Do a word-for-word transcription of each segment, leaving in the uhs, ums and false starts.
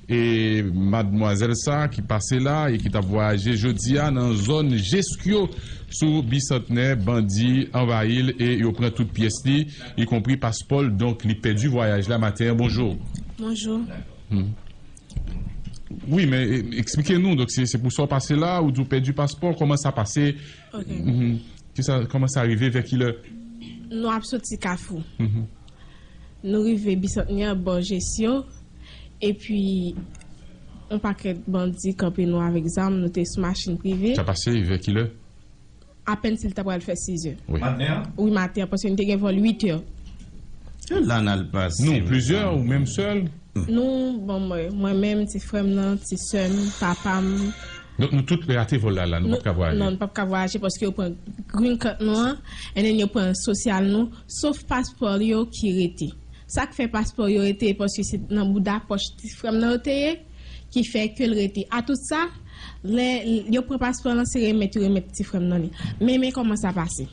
E madmwazèl sa ki pase la e ki t ap vwayaje jodi a nan zòn Jeskyo sou Bisantnè, bandi anvayi l e yo pran tout pyès li, ikonpri paspò l. Donk, li pèdi vwayaj la maten an. Bonjou. Bonjou. Hmm. Wi, men e, eksplike nou. Donk, se, se pou sa w pase la, ou di w pèdi paspò, kòman sa pase? Ok. Mhm. Kisa, kòman sa rive, vè kilè? Nou ap soti Kafou. Mhm. Nou rive Bisantnè bò Jesyo, epi yon pakèt bandi kanpe nou avèk zam, nou te sou machin prive. Sa pase vè kilè? Apèn si l ta pral fè sizè. Wi. Maten an? Wi, maten an, paske nou te gen vòl uitè. Lè n al pase. Nou, plizyè ou menm sèl? Nou, bon, mwen, mwen menm, ti frè m nan, ti sè m, papa m. Donk, nou tout rate vòl la, la, nou p ap ka vwayaje. Non, nou p ap ka vwayaje paske yo pran green card nou an, and then yo pran sosyal nou, sof paspò yo ki rete. Sa k fè paspò yo rete, paske se nan bouda pòch ti frè m nan yo te ye, ki fè ke l rete. A tout sa, lè yo pran paspò lan, se remèt yo remèt ti frè m nan li. Men, men kòman sa pase.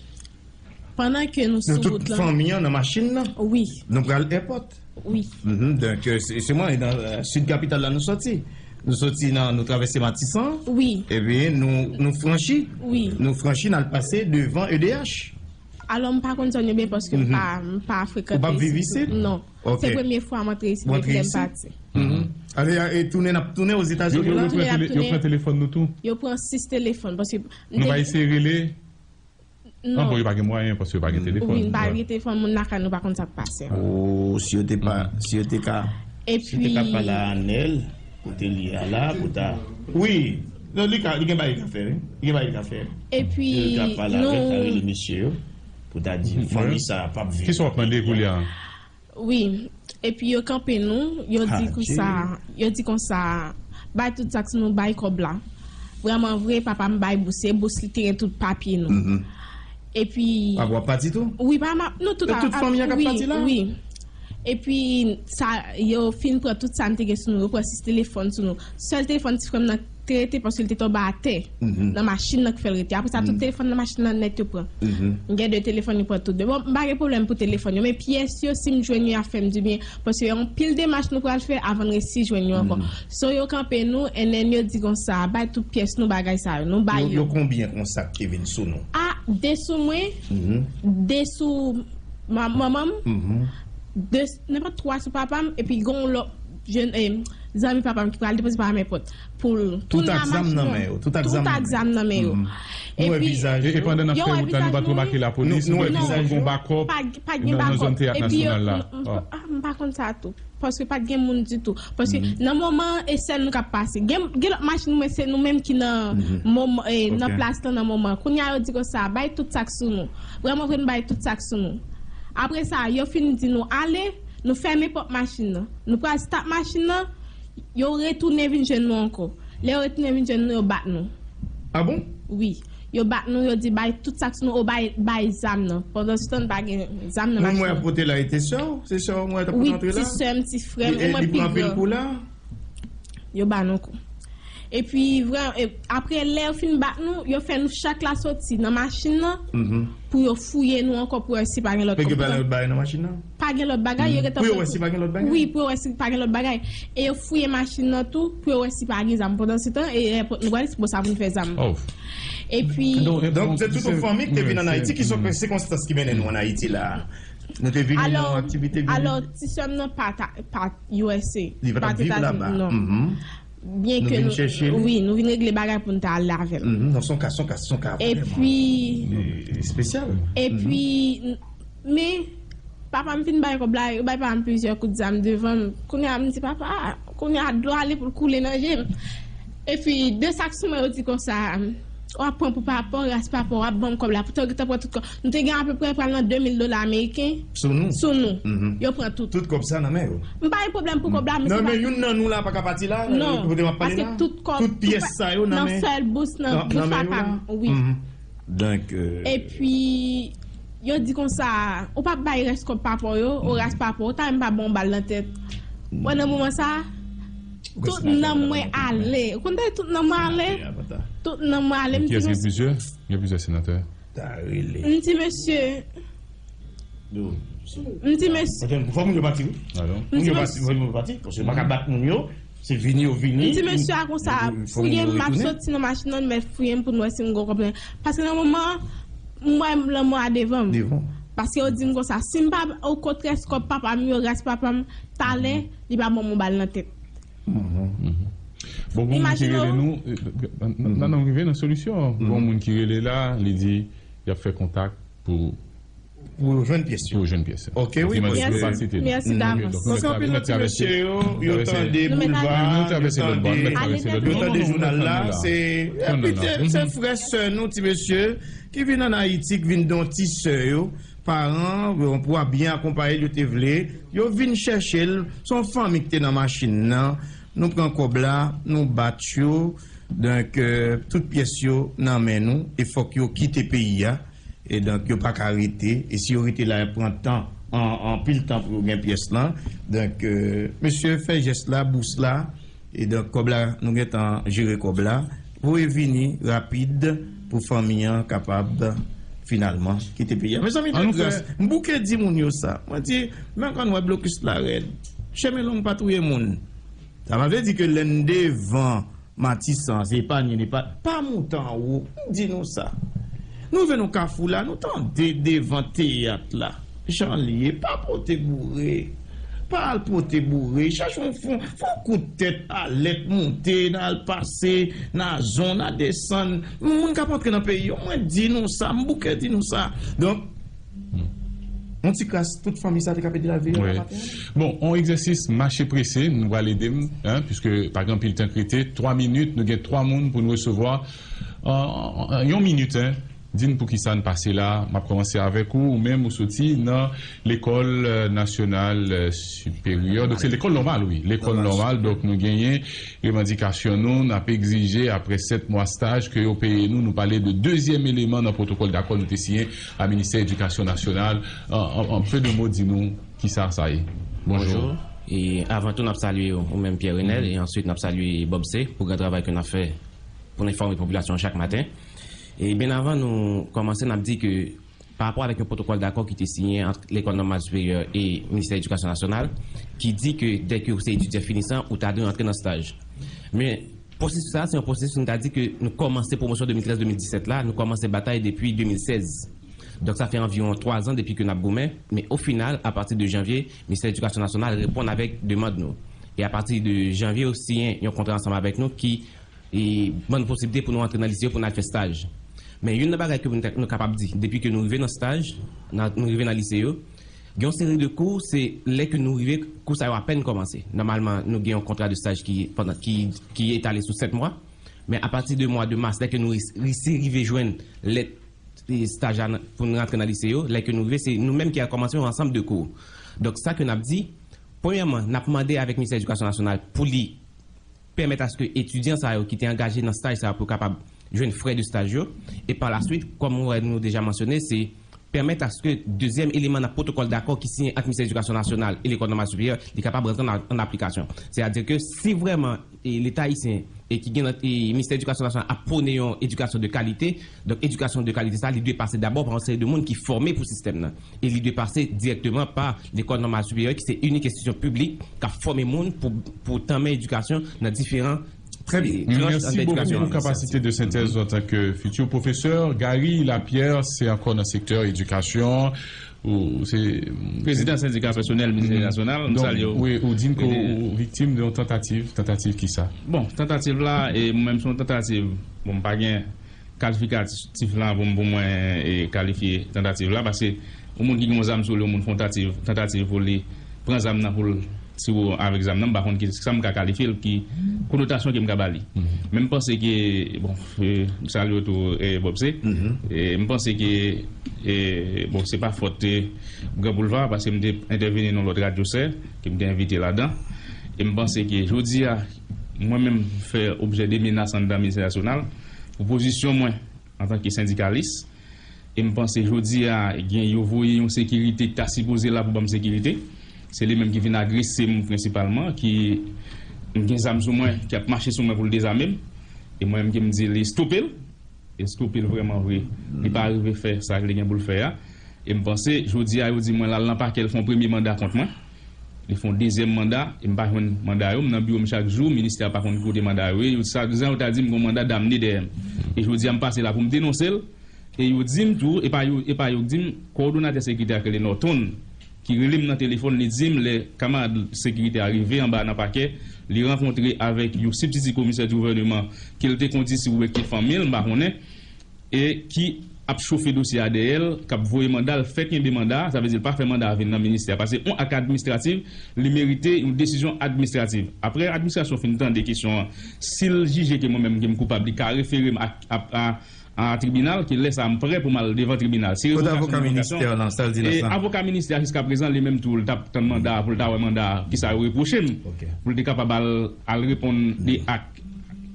Pandan ke nou sou wout lan. Tout fanmi an nan machin nan? Wi. Nou pral èpòt? Wi. Mhm, donk, euh, se, se mwen, nan, euh, sid kapital la nou sòti. Nou sòti nan, nou travèse Matisan. Wi. Epi nou, nou franchi. Wi. Nou franchi, n al pase devan E D H. Alò, m pa konn zòn yo byen paske m pa, m pa frekante isit. Ou pa viv isit? Non. Ok. Se premye fwa m antre isit depi lè m pati. Mhm. Ale, e tounen, n ap tounen Ozetazini la? Yo, yo, yo pran tele-, yo pran telefòn nou tou? Yo pran sis telefòn, paske nou pa eseye rele? Non. Ah bon, yo pa gen mwayen paske yo pa gen telefòn. Wi, nou pa gen telefòn, moun lakay nou pa konn sa k pase. Oh, si yo te pa, si yo te ka, si yo te ka pale a Anèl, kote li a la, pou ta. Wi, non, li ka, li gen bagay li ka fè, wi. Li gen bagay li ka fè. Epi, li ka pale avèk, ta rele mesye yo, pou ta di, fanmi sa p ap viv. Kisa w ap mande koulye a? Wi, epi yo kanpe nou, yo di konsa, yo di konsa, bay tout sa k sou nou, bay kòb la. Vrèman vre, papa m bay bous, e bous li te gen tout papye nou. Mhm. Epi. Papa w ap pati tou? Wi, pa m ap, nou tout ap, tout fanmi an k ap pati la? Wi. Epi, sa, yo fin pran tout sa n te gen sou nou, yo pran sis telefòn sou nou. Sèl telefòn ti frè m nan te rete paske l te tonbe atè nan machin nan k fè l rete. Apre sa, tout telefòn nan machin nan nèt yo pran. M gen de telefòn, yo pran tout de. Bon, m pa gen pwoblèm pou telefòn yo, men pyès yo, si m jwenn yo, y ap fè m dibyen, paske yon pil demach nou pral fè avan n resi jwenn yo ankò. So, yo kanpe nou, and then yo di konsa, bay tout pyès nou, bagay sa yo, nou bay yo. Yo konbyen konsa ki te vin sou nou? A, de sou mwen, de sou ma-, manman m, de, nenpòt twa sou papa m, epi gon lòt jèn, eh, zanmi papa m ki pral depoze pa nenpòt. Pou l tounen a machin nan. Tout ak zam nan men yo. Tout ak zam nan men yo. Epi, e pandan n ap fè wout la, nou pa t remake lapolis, nou wè vizaj yo? Pa gen bakòp. Epi yo, m pa konn sa tou. Paske pa t gen moun ditou. Paske nan moman an, e sèl nou k ap pase. Gen, gen lòt machin, men se nou menm ki nan moman, eh, nan plas lan nan moman an. Kounye a, yo di konsa, bay tout sa k sou nou. Vrèman vre, nou bay tout sa k sou nou. Apre sa, yo fin di nou ale, nou fèmen pòt machin nan. Nou pral start machin nan, yo retounen vin jwenn nou ankò. Lè yo retounen vin jwenn nou, yo bat nou. Ah bon? Wi. Yo bat nou, yo di bay tout sa k sou nou, ou bay, bay zam nan. Pandansetan, nou pa gen zam nan machin nan. Moun mwen ap pote la, e te sè w? Se sè w mwen t ap pote antre la? Wi, ti sè m, ti frè m, e mwen pi gran. Li pran anpil kou la? Yo ba nou kou. Epi, vrè, e, apre lè yo fin bat nou, yo fè nou chak la soti nan machin nan pou yo fouye nou ankò pou yo wè si pa gen lòt kòb. Yo pa gen lòt bagay nan machin nan? Pa gen lòt bagay, yo gentan pran kou. Pou yo wè si pa gen lòt bagay? Wi, pou yo wè si pa gen lòt bagay. E yo fouye machin nan tou, pou yo wè si pa gen zam. Pandansetan, e, e, nou pral bon sa pou nou fè zam. Epi. Donk, se tout yon fanmi ki te vin ann Ayiti, ki se konstans ki mennen nou ann Ayiti la. Nou te vini nan aktivite byen. Alò, ti sè m nan pa ta, pa U S A. Li pa t ap viv laba. Non. Byen ke nou, wi, nou vin regle bagay pou n ta ale avè l. Non, se yon ka, se yon ka, se yon ka vrèman espesyal. Epi, men, papa m fin bay kòb la, yo bay papa m plizyè kout zam devan m. Kounye a, m di, "Papa, kounye a, dlo ale pou l koule nan je m." Epi, de sa k sou mwen, yo di konsa, "W ap pran pou papa w, ras papa w, w ap ban m kòb la." Poutan, yo gentan pran tout kòb. Nou te gen apeprè pral nan de mil dola ameriken sou nou. Sou nou. Yo pran tout. Tout kòb sa nan men yo. M pa gen pwoblèm pou kòb la, men se pa. Non, men youn nan nou la pa ka pati la, kote m ap pale la. Non, paske tout kòb, tout pyès sa yo nan men, nan sèl bous, nan bous papa m. Wi. Donk, euh, epi, yo di konsa, ou p ap bay rès kòb papa w yo, ou ras papa w, ou ta menm pa ban w bal nan tèt. Mwen, nan moman sa, tout nanm mwen ale. Ou konn tout nanm mwen ale? Tout nanm mwen ale, m di konsa. Pyès gen plizyè? Gen plizyè senatè. Ta rele. M di mesye. M di mesye. Fò moun yo pati, wi. Fò moun yo pati, fò moun yo pati. Paske yo pa ka bat moun yo. Se vini yo vini. M di mesye a konsa, fouye m, m ap soti nan machin nan, m mèt fouye m pou m wè si m gen kòb. Paske nan moman, m wè lanmò a devan m. Devan. Paske yo di m konsa, si m pa, okontrè, si kòb papa m yo, ras papa m, talè, li pa ban m yon bal nan tèt. Bon, gon moun ki rele nou. Nan, nan, rive nan solisyon. Gon moun ki rele la, li di y ap fè kontak pou pou yo jwenn pyès yo. Pou yo jwenn pyès yo. Ok, wi, paske. Mèsi davans. Paske anpil lòt ti mesye yo, yo tande boulva, yo tande, yo tande jounal la, se, epi se, se frè sè nou, ti mesye, ki vin ann Ayiti, ki vin don ti sè yo, paran, bon, pou ap byen akonpaye l, yo te vle, yo vin chèche l, se yon fanmi ki te nan machin nan, nou pran kòb la, nou bat yo, donk, tout pyès yo nan men nou, e fòk yo kite peyi a. E donk, yo pa ka rete. E si yo rete la, y ap pran tan, an, anpil tan pou yo gen pyès lan. Donk, mesye fè jès la, bous la. E donk, kòb la, nou gentan jere kòb la. Voye vini rapid pou fanmi an kapab finalman kite peyi a. Mezanmi, de gras, m bouke di moun yo sa. Mwen di, men konn wè blokis la rèd. Chemen long pa touye moun. Sa pa vle di ke lè n devan Matisan, se epa ni epa, pa moute anwo, m di nou sa. Nou rive nan kafou la, nou tande devan teyat la. Jan l ye, pa pote boure. Pa al pote boure. Chache yon fon, fon kout tèt alèt monte, n al pase, n a zon, n a desann. Moun k ap antre nan peyi yo, mwen di nou sa, m bouke di nou sa. Donk, yon ti kras, tout fanmi sa te ka pèdi lavi yo nan maten an. Bon, yon egzèsis mache prese, nou pral ede m, en, piske pa gen anpil tan k rete. Twa minit, nou gen twa moun pou n resevwa. An, an, yon minit, en. Di n poukisa n pase la. M ap kòmanse avèk ou, ou menm ou soti nan lekòl, euh, nasyonal, euh, siperyè. Donk, se lekòl nòmal, wi. Lekòl nòmal, donk nou genyen revandikasyon nou, n ap egzije, aprè sèt mwa staj, ke yo peye nou. Nou pale de dezyèm eleman nan pwotokòl dakò nou te siyen a Ministè Edikasyon Nasyonal. An, an, an peu de mots, di nou kisa sa ye. Bonjou. Bonjou. E avan tou, n ap salye ou menm, Pierre Renel, e answit, n ap salye Bob C pou gran travay ke n ap fè pou n enfòme popilasyon an chak maten. E byen avan nou kòmanse, n ap di ke pa rapò avèk yon pwotokòl dakò ki te siyen ant Lekòl Nòmal Siperyè e Ministè Edikasyon Nasyonal, ki di ke dèke ou se etidyan finisan, ou ta dwe antre nan staj. Men, pwosesis sa, se yon pwosesis nou ta di ke nou kòmanse pwomosyon de mil trèz de mil disèt la, nou kòmanse batay depi de mil sèz. Donk, sa fè anviwon twa zan depi ke n ap goumen, men o final, apati de janvye, Ministè Edikasyon Nasyonal reponn avèk demann nou. E apati de janvye, yo siyen yon kontra ansanm avèk nou ki e ban n posiblite pou nou antre nan lise yo, pou n al fè staj. Men youn nan bagay ke nou, nou kapab di, depi ke nou rive nan staj, nan, nou rive nan lise yo, gen yon seri de kou, se lè ke nou rive, kou sa yo apèn kòmanse. Nòmalman, nou gen yon kontra de staj ki, pandan, ki, ki etale sou sèt mwa. Men apati de mwa de mas, lè ke nou resi, resi rive jwenn lèt, e, staj la nan, pou nou rantre nan lise yo, lè ke nou rive, se nou menm ki al kòmanse yon ansanm de kou. Donk, sa ke n ap di, premyèman, n ap mande avèk Ministè Edikasyon Nasyonal pou li pèmèt aske etidyan sa yo ki te angaje nan staj sa yo pou yo kapab jwenn frè de staj yo. E pa la swit, kòm ou wè nou deja mansyone, se pèmèt aske dezyèm eleman nan pwotokòl dakò ki siyen ant Ministè Edikasyon Nasyonal e Lekòl Nòmal Siperyè, li kapab rantre an, an aplikasyon. Sètadi ke si vrèman, e, Leta ayisyen e ki gen nan, e, Ministè Edikasyon Nasyonal ap pwone yon edikasyon de kalite, donk edikasyon de kalite sa, li dwe pase dabò pa yon seri de moun ki fòme pou sistèm nan. E li dwe pase dirèkteman pa Lekòl Nòmal Siperyè, ki se inik enstitisyon piblik k ap fòme moun pou, pou tanmen edikasyon nan diferan, e, tranch nan edikasyon an. Mèsi bokou pou kapasite de sentèz ou antanke fiti pwofesè. Gary Lapierre, se ankò nan sektè edikasyon. Ou se prezidan sendika pèsonèl Ministè Nasyonal. M salye w. Wi, ou di n ke ou viktim de yon tantativ. Tantativ kisa? Bon, tantativ la, e, mwen menm, se yon tantativ. Bon, m pa gen kalifikatif la pou m, pou mwen, e, kalifye tantativ la, paske yon moun ki gen yon zam sou li, yon moun fè yon tantativ, tantativ pou li pran zam nan pou l tire w avèk zam nan, m pa konn ki, sa m ka kalifye l, ki konotasyon ke m ka ba li. Men m panse ke, bon, e, m salye w tou, e, Bob C. E, m panse ke, e, bon, se pa fòt, e, Gran Boulva, paske m te entèveni nan lòt radyo sè, ke m te envite ladan. E m panse ke jodi a, mwen menm fè objè de menas anndan Ministè Nasyonal, pou pozisyon mwen antanke sendikalis. E m panse jodi a, gen, yo voye yon sekirite ki ta sipoze la pou ban m sekirite. Se li menm ki vin agrese m prensipalman, ki m gen zam sou mwen, ki ap mache sou mwen pou l dezame m. E mwen menm ki m di li stope l. E stope l vrèman vre. Li pa rive fè sa li gen pou l fè a. E m panse, jodi a, yo di mwen l al nan pakè, l fè yon premye manda kont mwen. Li fè yon dezyèm manda, e m pa jwenn manda yo. M nan biwo m chak jou, ministè a pa konn kote manda yo ye. Yo, chak jan yo ta di m gen yon manda damne dèyè m. E jodi a, m pase la pou m denonse l. E yo di m tou, e pa yo, e pa yo k di m, kowòdonatè sekirite a k rele Norton, ki rele m nan telefòn, li di m lè kamarad sekirite a rive anba nan pakè, li rankontre avèk yon sibtiti komisè di gouvèneman ke l te kondi sou ou ki fanmi l, m pa konnen, e ki ap chofe dosye a dèyè l, k ap voye manda l, fè kenbe manda a, sa vle di l pa fè manda a vin nan ministè a. Paske yon ak administratif, li merite yon desizyon administratif. Apre administrasyon fin tande kesyon an, si l jije ke mwen menm ke m koupab, li ka refere m a, a, a, a tribinal, ke lè sa a m prè pou m al devan tribinal. Si rezon ka fè yon konvansyon, e avoka ministè a jiskaprezan, li menm tou, li t ap tann manda a pou l ta wè manda a, kisa yo repwoche m, pou l te kapab al, al reponn de ak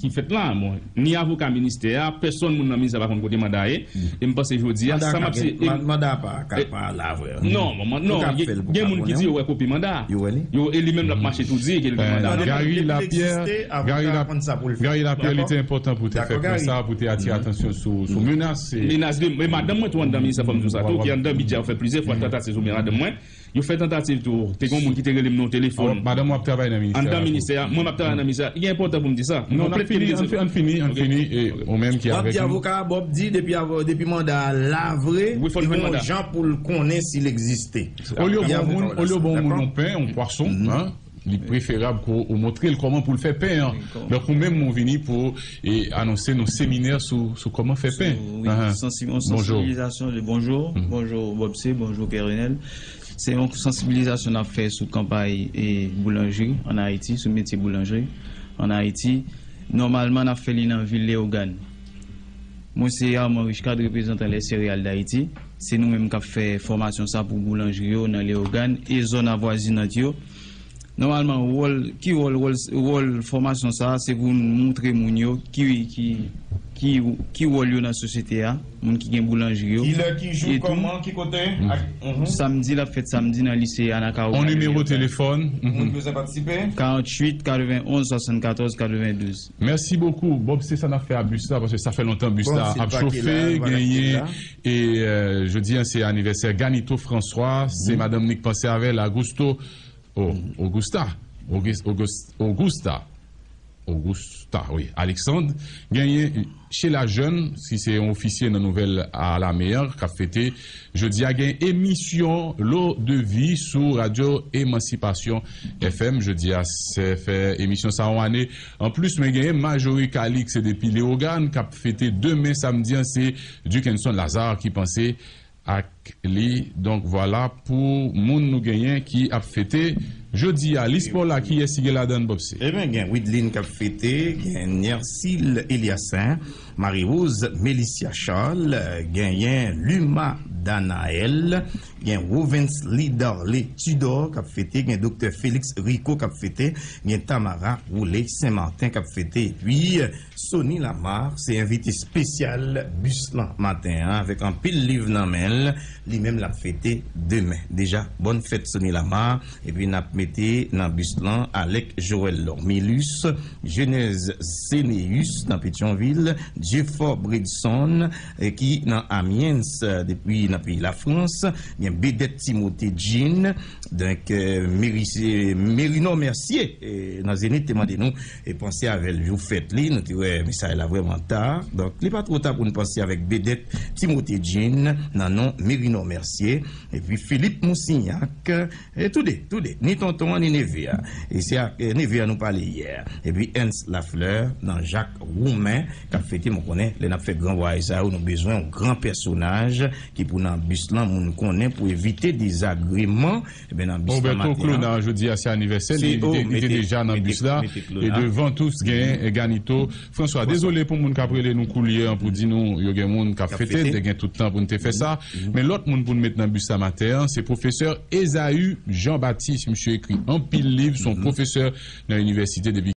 ki fèt la. Bon, ni avoka ministè a, pèsonn moun nan ministè a pa konn kote manda a ye. E m panse jodi a, sa m ap se. Manda a pa, ka pa la vre. Non, non, gen moun ki di yo wè kopi manda a. Yo, e li menm l ap mache tou di ke l gen manda a. Gary Lapierre, Gary Lapierre, li te enpòtan pou te fè pwen sa, pou te atire atansyon sou, sou menas. Menas de, e madanm mwen tou anndan ministè, fò m di w sa tou, ki anndan bidjè, yo fè plizyè fwa tantativ sou madanm mwen. Yo fè tantativ tou. Te gen yon moun ki te rele m nan yon telefòn. Madanm w ap travay nan ministè a? Anndan ministè a. Mwen m ap travay nan ministè a. Li gen enpòtan pou m di sa. Non, n ap fini, ann fini, ann fini. E ou menm ki avèk nou. Bob di avoka, Bob di depi, depi manda a la vre, li gen yon jan pou l konnen si l egziste. Olye w ba yon moun, olye w ba yon moun yon pen, yon pwason, li preferab ke w montre l kòman pou l fè pen an. Donk, ou menm, ou vini pou, e, anonse nou seminè sou, sou kòman fè pen. Wi, sansibilizasyon. Bonjou, bonjou Bob C, bonjou Kè Renèl. Se yon sansibilizasyon n ap fè sou kanpay, e, boulanjri ann Ayiti, sou metye boulanjri ann Ayiti. Nòmalman, n ap fè li nan vil Leyogàn. Mwen se Armand Richecade, reprezantan Les Céréales d'Haïti. Se nou menm k ap fè fòmasyon sa pou boulanjri yo nan Leyogàn e zòn avwazinant yo. Nòmalman, wòl, ki wòl, wòl, wòl fòmasyon sa a, se pou n montre moun yo ki, ki, ki, ki wòl yo nan sosyete a, moun ki gen boulanjri yo. Kilè, ki jou, kòman, ki kote? Samdi, l ap fèt samdi nan lise Anna Caroline. On nimewo telefòn. Moun ki bezwen patisipe? Karanntuit, katrevenonz, swasannkatòz, katrevendouz. Mèsi bokou. Bob, se sa n ap fè a bis la, paske sa fè lontan bis la ap chofe, genyen. E, e, jodi a, se anivèsè Ganito François, se madanm ni k panse avè l, Augusto, oh, Augusta, Augusta, Augusta, wi, Alexandre, genyen Sheila Jeune, ki se yon ofisye nan nouvèl a lame an, k ap fete jodi a. Gen emisyon L'eau de vie sou radyo Emancipation F M. Jodi a, se fè emisyon sa yon ane anplis, men genyen Marjorie Calix, se depi Leyogàn, k ap fete demen samdi an, se Dukenson Lazarre ki panse ak li. Donk, vwala pou moun nou genyen ki ap fete jodi a. Lispò la, kiyès ki gen ladan l, Bob C? Ebyen, gen Widlin k ap fete, gen Nercil Eliasin, Marie Rose Melicia Charles, genyen Luma Danaël, gen Rovensley Darley Tudor k ap fete, gen Doktè Félix Rico k ap fete, gen Tamara Roulet Saint Martin k ap fete, epi Sony Lamar se envite espesyal bis lan maten an, avèk anpil liv nan men l. Li menm l ap fete demen. Deja, bòn fèt Sony Lamar. Epi n ap mete nan bis lan Alec Joël Lormilus, Genèse Cénéus nan Petyonvil, Dieufor Bredson, eh, ki nan Amiens, eh, depi nan peyi Lafrans. Gen Bedette Timothée Jean, donk, eh, Meri-, Merinor Mercier, eh, nan Zenith te mande nou e panse avè l jou fèt li. Nou te wè mesaj la vrèman ta. Donk, li pa twò ta pou n panse avèk Bedette Timothée Jean nan non Merinor Mercier, epi Philippe Moussignac, e toude, toude, ni tonton an, ni neve a. E se ak, e, neve a nou pale yè. Epi Ernst Lafleur nan Jacques Roumain k ap fete, mwen konnen, lè n ap fè gran vwayaj sa yo, nou bezwen yon gran pèsonaj ki pou nan bis lan, moun konnen, pou evite dezagreman. Ebyen, nan bis la maten an. Roberto Clonard, jodi a, se anivèsè li, li te, li te deja nan bis la. E devan tou, gen Ganito François. Dezole pou moun k ap rele nou koulye an pou di nou yo gen moun k ap fete, te gen tout tan pou n te fè sa. Men lòt moun pou n met nan bis la maten an, se pwofesè Esaü Jean Baptiste. Misye ekri anpil liv, se yon pwofesè nan inivèsite depi